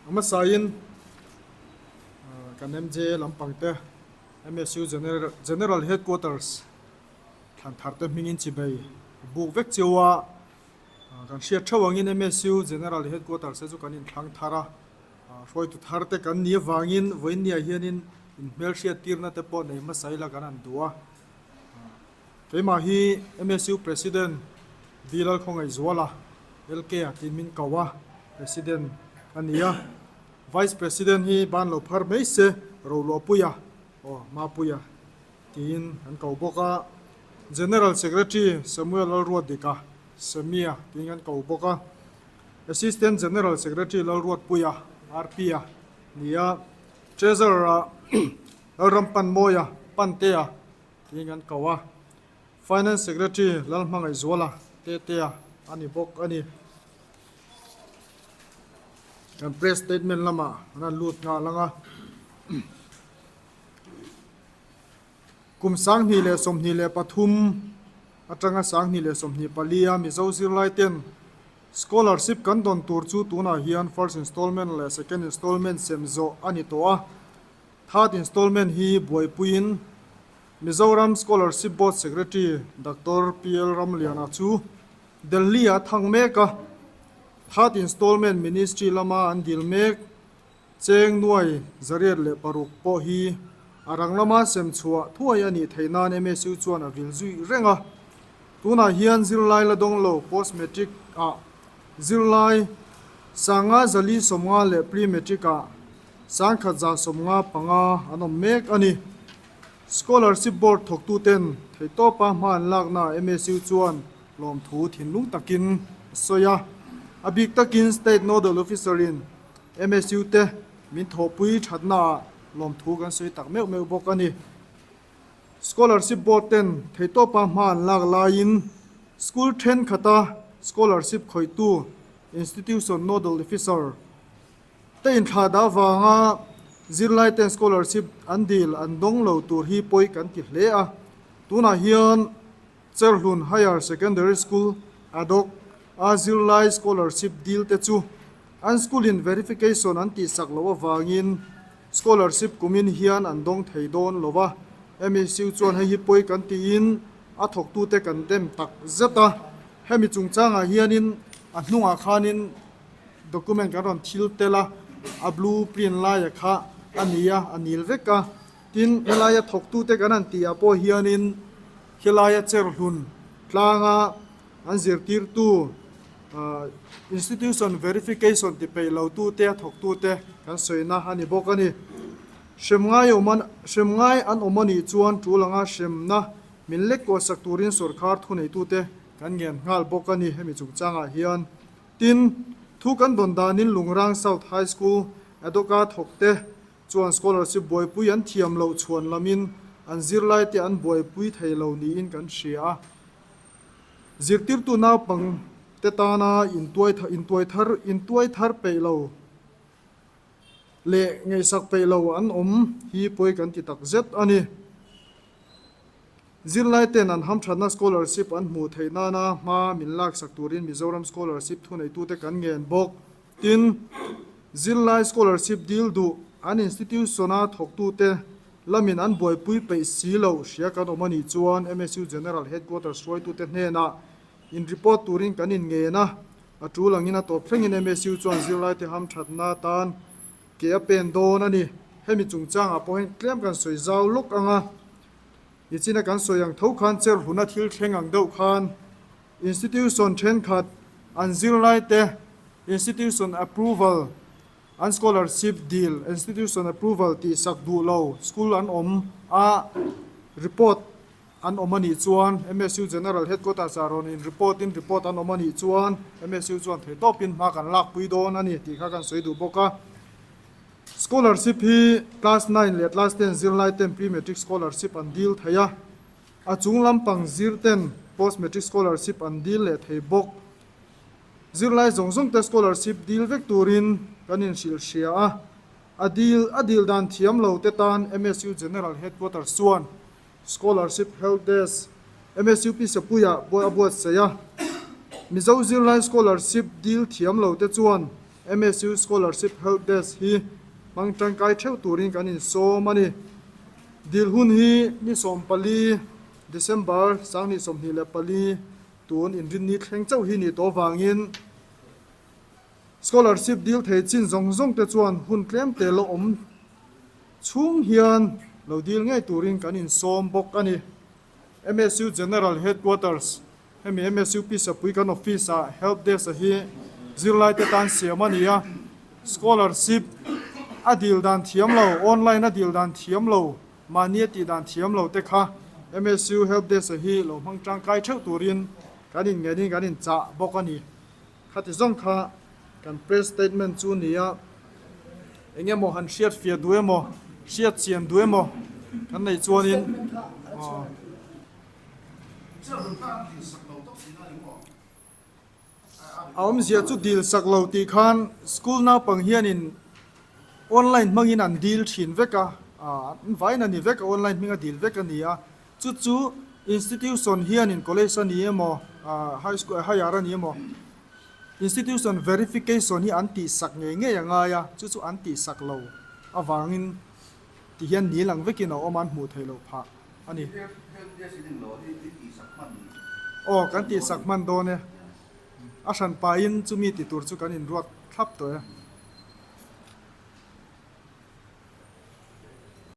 A hmasain kan MJ lampang te MSU General Headquarters thlan thar te hmingin chibei a buk vek cheu a, kan hriat theuh angin MSU General Headquarters te chu kan inthlang thar a, hruaitu thar te kan nih avangin vawiinniah hianin inhmelhriat tirna te pawh nei hmasa ila kan han duh a. Keimah hi MSU President Bilal Khawngaihzuala, LK a tiin min ko a, President a ni a. Vice President hi ban lo phar mai se Roluahpuia aw Mapuia tiin an ko bawk a. General Secretary Samuel Lalruatdika, Samia tiin an ko bawk a. Assistant General Secretary Lalruatpuia, RP-a ni a. Treasurer-ah Lalrampanmawia, Pantea tiin an ko a, Finance Secretary Lalhmangaihzuala Tetea a ni bawk a ni. Kan press statement lamah an han lut nghal ang a. Kum 2023 atanga 2024 a Mizo zirlai ten scholarship kan dawn tur chu tunah hian first installment leh second installment sem zawh a ni tawh a. Third installment hi buaipuiin Mizoram Scholarship Board Secretary Doctor PL Ramliana chu Delhi-ah thang mek a, third installment Ministry lama an dil mek cheng nuai 106 pawh hi a rang lama sem chhuah thuai a nih theih nan MSU chuan a vil zui reng a. Tunah hian zirlai la dawng lo post matric ah zirlai 5450 leh pre matric ah 1155 an awm mek a ni. Scholarship Board thawktuten theihtawpa hma an laknaah MSU chuan lawmthu thinlung takin a sawi a. A bik takin State Nodal Officer-in MSU te min thawhpui thatnaah lawmthu kan sawi tak meuh meuh bawk a ni. Scholarship Board ten theihtawpa hma an lak laiin school thenkhata scholarship khawihtu Institution Nodal Officer Te inthlah dah avanga zirlai ten scholarship an dil an dawng lo tur hi pawi kan ti hle a. Tunah hian Cherhlun Higher Secondary School Adhoc a zirlai scholarship dil te chu an school in verification an tihsak loh avangin scholarship kumin hian an dawng thei dawn lo a. MSU chuan hei hi pawi kan tiin a thawktute kan dem tak zet a. Hemi chungchangah hianin a hnungah khanin Document kan rawn thil tel a, a blue print laia kha a ni a, a nil vek a. Tin, helaia thawktute kan han tih ah pawh hianin khelaia cherhlun tlanga an zirtirtu ah institution verification ti peih lo tute a thawktute kan sawina a ni bawk a ni. Hrem ngai awm an hrem ngai an awm a nih chuan tul anga hremna min lek kuahsak turin sorkar thuneitute kan ngen nghal bawk a ni hemi chungchangah hian. Tin, thu kan dawn danin Lungrang South High School Adoka thawkte chuan scholarship buaipui an thiam loh chhuan lamin an zirlaite an buaipui thei lo niin kan hria a. Zirtirtu naupang te tana intuai intuai thar intuai thar peih lo leh ngaihsak peih lo an awm hi pawi kan ti tak zet a ni. Zirlai ten an hamthatna scholarship an hmuh theih nana hma min laksak turin Mizoram Scholarship thuneitute kan ngen bawk. Tin, zirlai scholarship dil duh an institution-a thawktute lamin an buaipui peih si loh hria kan awm a nih chuan MSU General Headquarters hruaitute hnenah in report turin kan inngen a, a tul angin a tawp thlengin MSU chuan zirlaite hamthatna atan ke a pen dawn a ni. Hemi chungchangah pawh hian tlem kan sawi zau lawk ang a. Nichina kan sawi ang tho khan cherhluna thil thleng ang deuh khan institution thenkhat an zirlaite institution approval an scholarship dil institution approval tih sak duh lo school an awm a report an awm a nih chuan MSU General Headquarters ah rawn in report in report an awm a nih chuan MSU chuan theihtawpin hma kan lakpui dawn a ni tih kha kan sawi duh bawk a. Scholarship hi class nine leh class ten zirlai ten pre-matric scholarship an dil thei a, a chung lampang zir ten post-matric scholarship an dil leh thei bawk. Zirlai zawng zawng te scholarship dil vek turin kan inhrilh hria a, a dil a dil dan thiam lo te tan MSU General Headquarters chuan Scholarship Help Desk MSU Pi Sapuia buai a buatsaih a, Mizo zirlai scholarship dil thiam lo te chuan. MSU Scholarship Help Desk hi hmang tangkai theuh turin kan insawm a ni. Dil hun hi ni 14 December 2024 tun inrinni thleng chauh hi nih tawh vangin Scholarship dil thei chin zawng zawng te chuan hun tlem te la awm chhung hian lo dil ngei turin kan insawm bawk a ni. MSU General Headquarters, hemi MSU Pisapui kan office ah Help Desk a hi zirlai te tan siam a ni a, Scholarship a dil dan thiam lo, online a dil dan thiam lo, mahni a tih dan thiam lo te kha MSU Help Desk a hi lo hmang tangkai theuh turin kan inngenin kan inchah bawk a ni. Khati zawng kha kan press statement chu ni a, eng emaw han hriat fiah duh emaw, hriat chian duh emaw kan neih chuanin a awmzia chu dil sak lo tih khan school naupang hianin online hmangin an dil thin vek a, an vain a ni vek a, online hminga dil vek a ni a. Chu chu institution hianin college a ni emaw, high school, higher a ni emaw, institution verification hi an tihsak ngei ngei a ngai a, chu chu an tihsak lo avangin ti hian nil ang vekin a awm a, an hmuh theih loh phah a ni. Aw, kan tihsak hman dawn e. A hran pahin chumi ti tur chu kan inruat thlap tawh e.